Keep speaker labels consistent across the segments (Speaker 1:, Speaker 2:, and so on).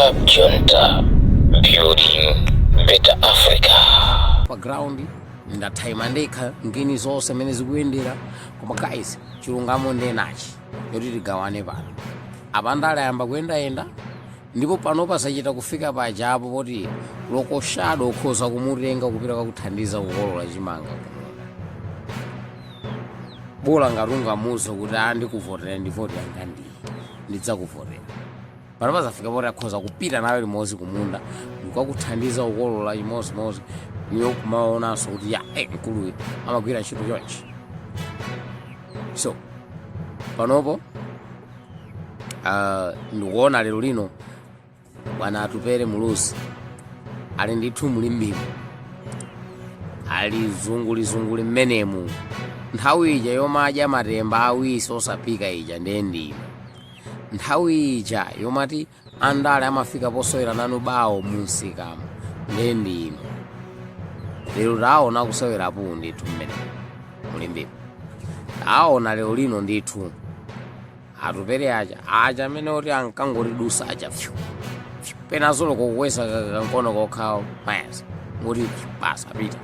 Speaker 1: Rehab Junta, building better Africa.
Speaker 2: Pa ground ndathaima ndekha ngini zonse mmene zikuyendera. Koma guys, chilungamo ndenachi yoti tigawane pano. Apandale ayamba kuyendayenda, ndipo pano pasachita kufika pajapo poti lokoshado ukhoza kumutenga kupita kakuthandiza kukolola chimanga kumunda, bola ngati ungamuze kuti a ndikuvotera, ndi voti yanga, ndiye ndidzakuvotera. Pano pazafika poti akhoza kupita nawe limodzi kumunda ndikukakuthandiza kukolola chimodzimodzi, niyo kumaonanso kuti ya mkuluyu amagwira ntchito chonchi. So panopo ndikuona lero lino bwana Atupele Muluzi ali ndithu mulimbimo, ali zungulizunguli mmenemu. Nthawi ija yomadya matemba awisi osaphika ija ndiye ndino. Nthawi ija yomati andale amafika posewera nanu bawo munsikamo ndiye ndino. Lero taona kusewerapo ndithu mmenemu mulimbimo. Taona lero lino ndithu Atupele aja aja amene oti ankangotidusa aja, fyu fyu, penanso kukweza kankono kokhawo mayasa ngoti fyu, basi apita.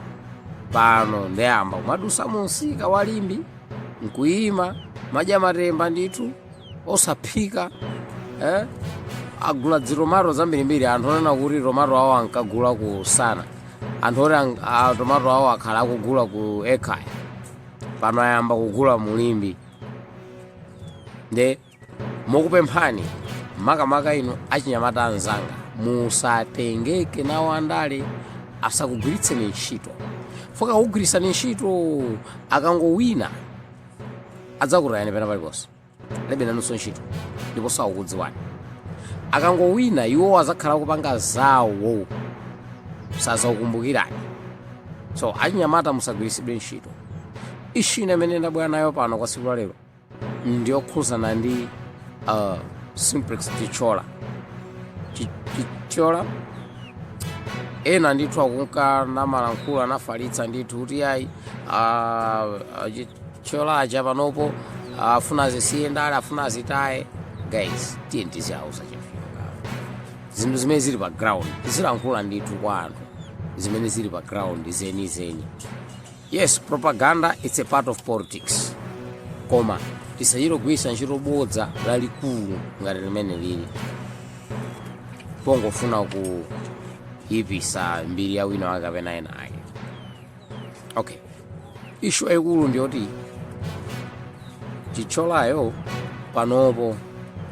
Speaker 2: Pano ndeyamba kumadusa munsika walimbi nkuyima madya matemba ndithu osaphika, eh? Agula dzitomato zambirimbiri. Anthu onena kuti tomato awo ankagula ku Sana, anthu oti tomato awo akhala akugula ku Ekhaya, pano ayamba kugula mulimbi. Nde mukupemphani makamaka inu achinyamata anzanga, musatengeke nawo andale, asakugwiritseni ntchito. Foka kugwiritsani ntchito, akangowina adzakutayani pena paliponse, alibe nanunso ntchito ndipo sakukudziwani. Akangowina iwo azakhala kupanga zawo, sazakukumbukirani. So achinyamata, musagwiritsidwe ntchito. Issue ina imene ndabwera nayo pano kwa tsiku la lero ndiyokhuzana ndi Simplex Chithyola. Chithyola, ena ndithu akunka namalankhula, anafalitsa ndithu kuti ayi, Chithyola aja panopo afuna azisiye ndale, afuna azitaye. Guys, tiye tiziauza chifukwa zinthu zimene zili pa ground, tizilankhula ndithu kwa anthu zimene zili pa ground zenizeni. Yes, propaganda, it's a part of politics, koma tisachite kugwiritsa ntchito bodza lalikulu ngati limene lili pongofuna kuyipisa mbiri ya wina wake kapena ena ake. Okay, issue yayikulu ndiyoti Chithyolayo panopo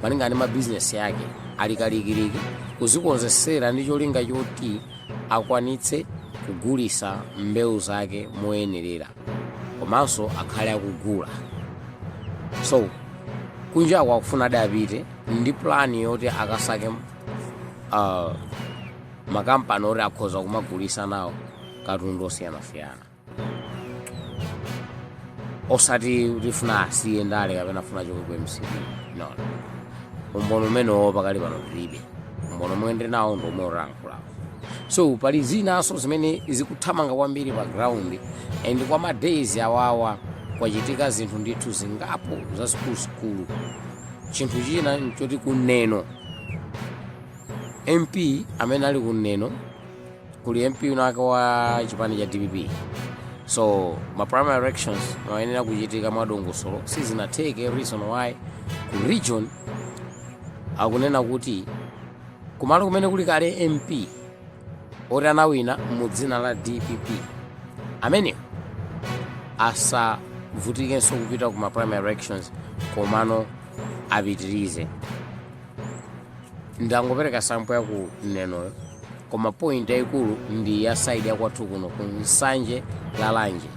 Speaker 2: malinga ndi mabizinesi yake ali kalikiliki kuzikonzesera ndi cholinga choti akwanitse kugulisa mbewu zake moyenerera komanso akhale akugula. So kunjako akufuna adapite ndi plan yoti akasake makampani oti akhoza kumagulisa nawo katundu osiyanasiyana, osati tifuna asiye ndale kapena afuna achoke ku MCP, no. Umboni umenewo pakali pano tilibe. Umboni omwe ndili nawo ndi omwe utalankhulawo. So pali zinanso zimene zikuthamanga kwambiri pa ground, and kwa ma days awawa kwachitika zinthu ndithu zingapo zazikuluzikulu. Chinthu china nchoti kuneno MP amene ali kuneno, kuli MP unake wa chipani cha DPP. So ma primary elections mayenera kuchitika mwadongosolo, sizinatheke. Reason why, ku region akunena kuti kumalo kumene kuli kale MP oti anawina mu dzina la DPP, amenewo asavutikenso kupita ku ma primary elections, komano apitirize. Ndangopereka sample ya ku Nenoyo, koma point yayikulu ndi ya side ya kwathu kuno ku Nsanje Lalanje.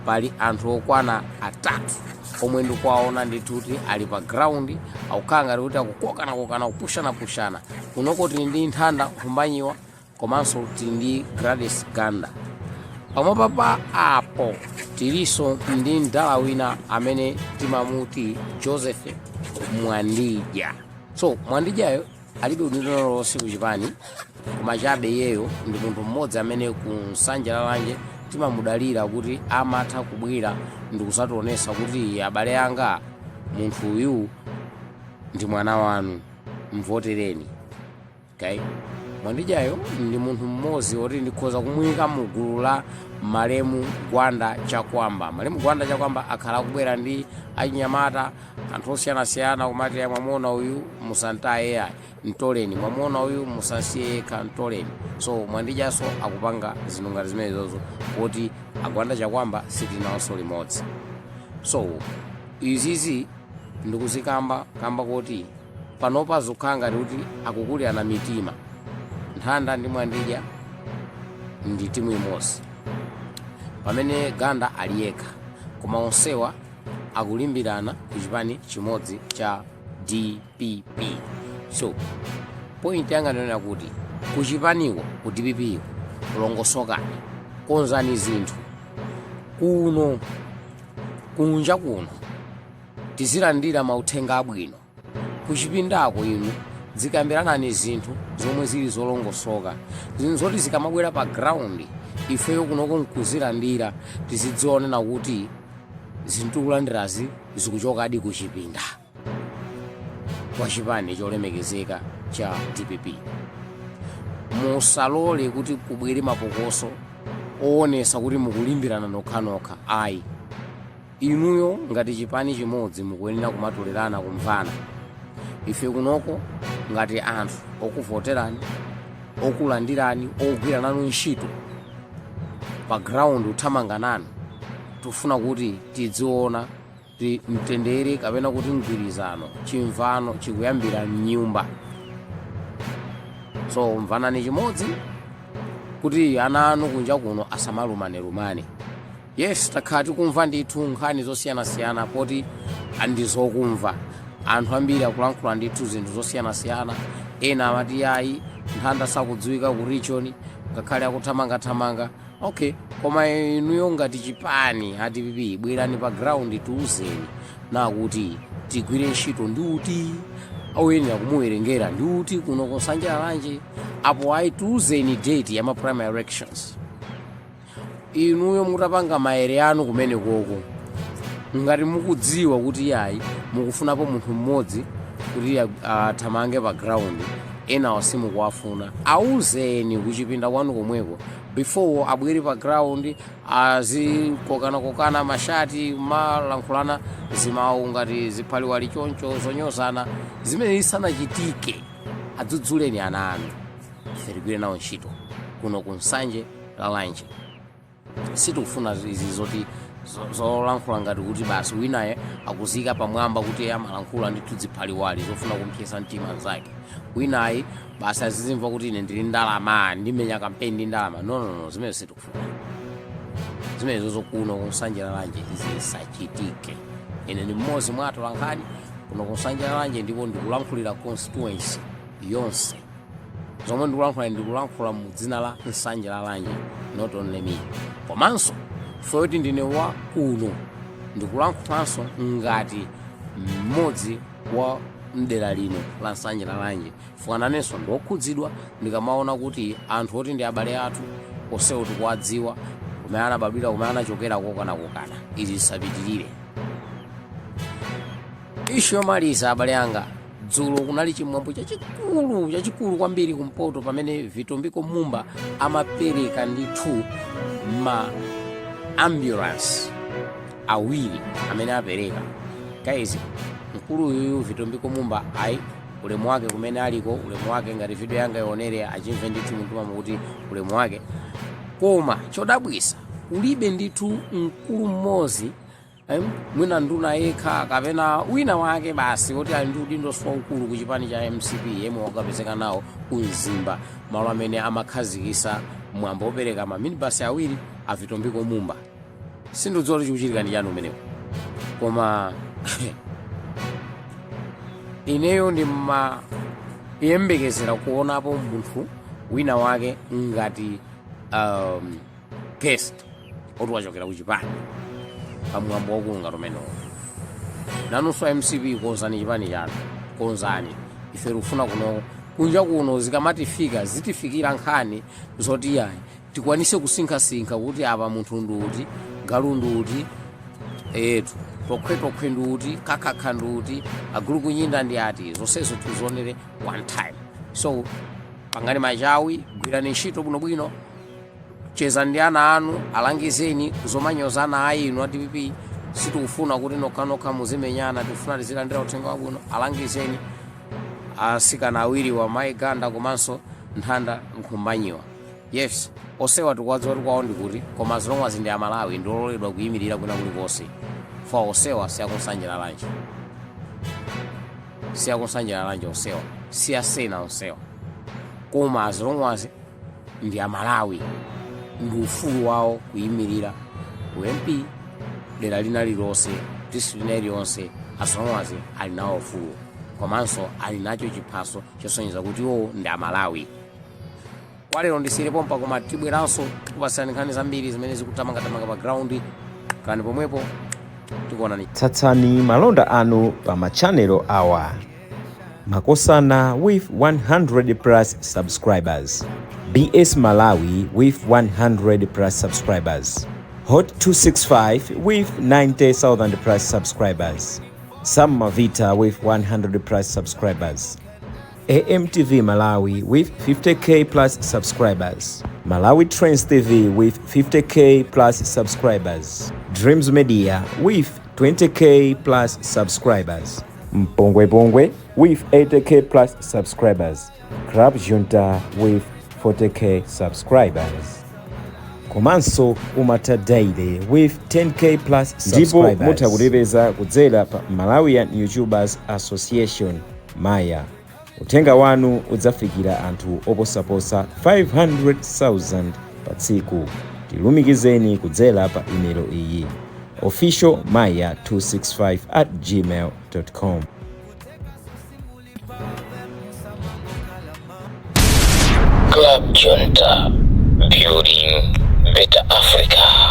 Speaker 2: Pali anthu okwana atatu omwe ndikuwaona ndithu kuti ali pa ground, akukhala ngati kuti akukokanakokana, kupushanapushanA. Kunoko tili ndi Nthanda Khumbanyiwa, komanso tili ndi Gladys Ganda. Pamwamba pa apo tilinso ndi mdala wina amene timamuti Joseph Mwandija. So Mwandidyayo alibe udindo lonse ku chipani, koma chabe iyeyo ndi munthu mmodzi amene ku Nsanje Lalanje timamudalira kuti amatha kubwera ndi kuzationesa kuti abale anga, munthu uyu ndi mwana wanu, mvotereni. Okay, Mwandidyayo ndi munthu mmodzi woti ndikhoza kumuyika mu gulu la malemu Gwanda Chakwamba. Malemu Gwanda Chakwamba akhala akubwera ndi achinyamata, anthu osiyanasiyana, kumati, "Ayi, mwamuona uyu, musantaye ayi, mtoleni. Mwamuona uyu, musansiye yekha, mtoleni." So Mwandidyaso akupanga zinthu ngati zimenezozo, poti agwanda Chakwamba sitinawonso limodzi. So izizi ndikuzikamba kamba kuti panopa zikukhala ngati kuti akukulirana mitima. Nthanda ndi Mwandidya ndi timu imodzi, pamene Ganda ali yekha, koma onsewa akulimbirana ku chipani chimodzi cha DPP. So point yanga ndinena kuti kuchipaniko, ku DPP ko, longosokani, konzani zinthu kuno. Kunja kuno tizilandira mauthenga abwino. Kuchipindako inu zikambiranani zinthu zomwe zili zolongosoka, zinthu zoti zikamabwera pa ground ifeyo kunoko nkuzilandira, tizidzionena kuti zinthu tikulandirazi zikuchokadi kuchipinda kwa chipani cholemekezeka cha DPP. Musalole kuti kubwere mapokoso oonesa kuti mukulimbirana nokhanokha, ayi. Inuyo ngati chipani chimodzi mukuyenera kumatolerana, kumvana. Ife kunoko ngati anthu okuvoterani, okulandirani, ogwira nanu ntchito pa ground, kuthamanga nanu, tifuna kuti tidziona ti mtendere kapena kuti mgwirizano, chimvano chikuyambira mnyumba. So mvanani chimodzi kuti ana anu kunja kuno asamalumanelumane. Yes, takhala tikumva ndithu nkhani zosiyanasiyana, poti ndizokumva anthu ambiri akulankhula ndithu zinthu zosiyanasiyana. Ena amati ayi, Nthanda sakudziwika ku region ngakhale akuthamangathamanga. Okay, koma inuyo ngati chipani a DPP, bwerani pa ground, tiuzeni nakuti tigwire ntchito ndi uti, oyenera kumuwerengera ndi uti kuno ku Nsanje Lalanje. Apo ayi, tiuzeni date ya ma primary elections. Inuyo mutapanga maere anu kumene koko, ngati mukudziwa kuti yayi, mukufunapo munthu mmodzi kuti athamange pa ground, enawo simukuwafuna, auzeni kuchipinda kwanu komweko before abwere pa ground azikokanakokana mashati, malankhulana zimawu ngati ziphaliwali choncho zonyozana. Zimene zisanachitike, adzudzuleni ana anu, ife tigwire nawo ntchito kuno ku Nsanje Lalanje. Sitikufuna izi zoti zolankhula ngati kuti basi winaye akuzika pamwamba kuti amalankhula ndithu ziphaliwali zofuna kumpyesa mtima anzake, winayi basi azizimva kuti ine ndili ndalama, ndimenya kampeni ndi ndalama. No, no, no, zimene sitikufuna zimenezo kuno ku Nsanje Lalanje zisachitike. Ine ndi mmodzi mwa atolankhani kuno ku Nsanje Lalanje, ndipo ndikulankhulira constituency yonse. Zomwe ndikulankhula, ndikulankhula mu dzina la Nsanje Lalanje, not only me, komanso chifukwa ndine wa kuno, ndikulankhulanso ngati mmodzi wa mdera lino la Nsanje Lalanje, chifukwa nanenso ndokhudzidwa ndikamaona kuti anthu oti ndi abale athu onsewo tikuwadziwa kumene anabadwira, kumene anachokera, kokanakokana. Izi zisapitirire. Issue yomaliza, abale anga, dzulo kunali chimwambo chachikulu, chachikulu kwambiri kumpoto, pamene Vitumbiko Mumba amapereka ndithu ma ambulance awiri amene apereka. Guys, mkulu uyuyu Vitumbiko Mumba, ayi, ulemu wake kumene aliko, ulemu wake. Ngati video yanga ionere, achimve ndithu mumtima mukuti ulemu wake. Koma chodabwisa, kulibe ndithu mkulu mmodzi, mwina nduna yekha kapena wina wake basi woti ali ndi udindo waukulu ku chipani cha MCP, yemwe wakapezeka nawo ku Mzimba, malo amene amakhazikisa mwambo wopereka ma minibus awiri a Vitumbiko Mumba. Sindidziwa kuti chikuchitika ndi chani umeneko, koma ineyo ndimayembekezera kuonapo munthu wina wake ngati guest oti wachokera ku chipani pamwambo waukulu ngati umenewo. Nanunso MCP, konzani chipani chanu, konzani. Ife tikufuna kuno kunja kuno zikamatifika, zitifikira nkhani zoti yayi, tikwanise kusinkhasinkha kuti apa munthu nduti, galu nduti, etu tokhwetokhwe nduti, kakhakha nduti, agulu kunyinda ndi ati, zonsezo tizionere one time. So Pangani machawi, gwirani ntchito bwinobwino, chezani ndi ana anu, alangizeni zomanyozana. Ayi, inu a DPP, sitikufuna kuti nokhanokha muzimenyana, tikufuna tizilandira uthenga wabwino. Alangizeni asikana awiri wa Mayi Ganda komanso Nthanda Nkhumbanyiwa. Yes, osewa tikuwadziwa kuti kwawo ndikuti, koma as long as ndi Amalawi, ndiololedwa kuyimirira kwina kulikonse. Fa osewa siaku Nsanje Lalanje, siaku Nsanje Lalanje osewa, siyasena osewa, koma as long as ndi Amalawi, ndi ufulu wawo kuyimirira ku MP dera lina lililonse, district ina iliyonse, as long as ali nawo ufulu komanso ali nacho chiphaso chosonyeza kuti iwo ndi Amalawi. Kwa lero ndisiyire pompa, koma tibweranso kupatsirani nkhani zambiri zimene zikutamangatamanga pa ground. Kani pomwepo, tikuonani.
Speaker 3: Tsatsani malonda anu pa machanelo awa: Makosana with 100 plus subscribers, BS Malawi with 100 plus subscribers, Hot 265 with 90,000 plus subscribers, Sam Mavita with 100 plus subscribers, AMTV Malawi with 50K plus subscribers, Malawi Trends TV with 50K plus subscribers, Dreams Media with 20K plus subscribers, Mpongwe Pongwe with 80K plus subscribers, Club Junta with 40K subscribers. Komanso Umata Daily with 10K plus. Ndipo mutha kutipeza kudzera pa Malawian YouTubers Association, Maya. Uthenga wanu udzafikira anthu oposaposa 500,000 pa tsiku. Tilumikizeni kudzera pa imelo iyi: officialmaya265@gmail.com.
Speaker 1: Club Junta, building better Africa.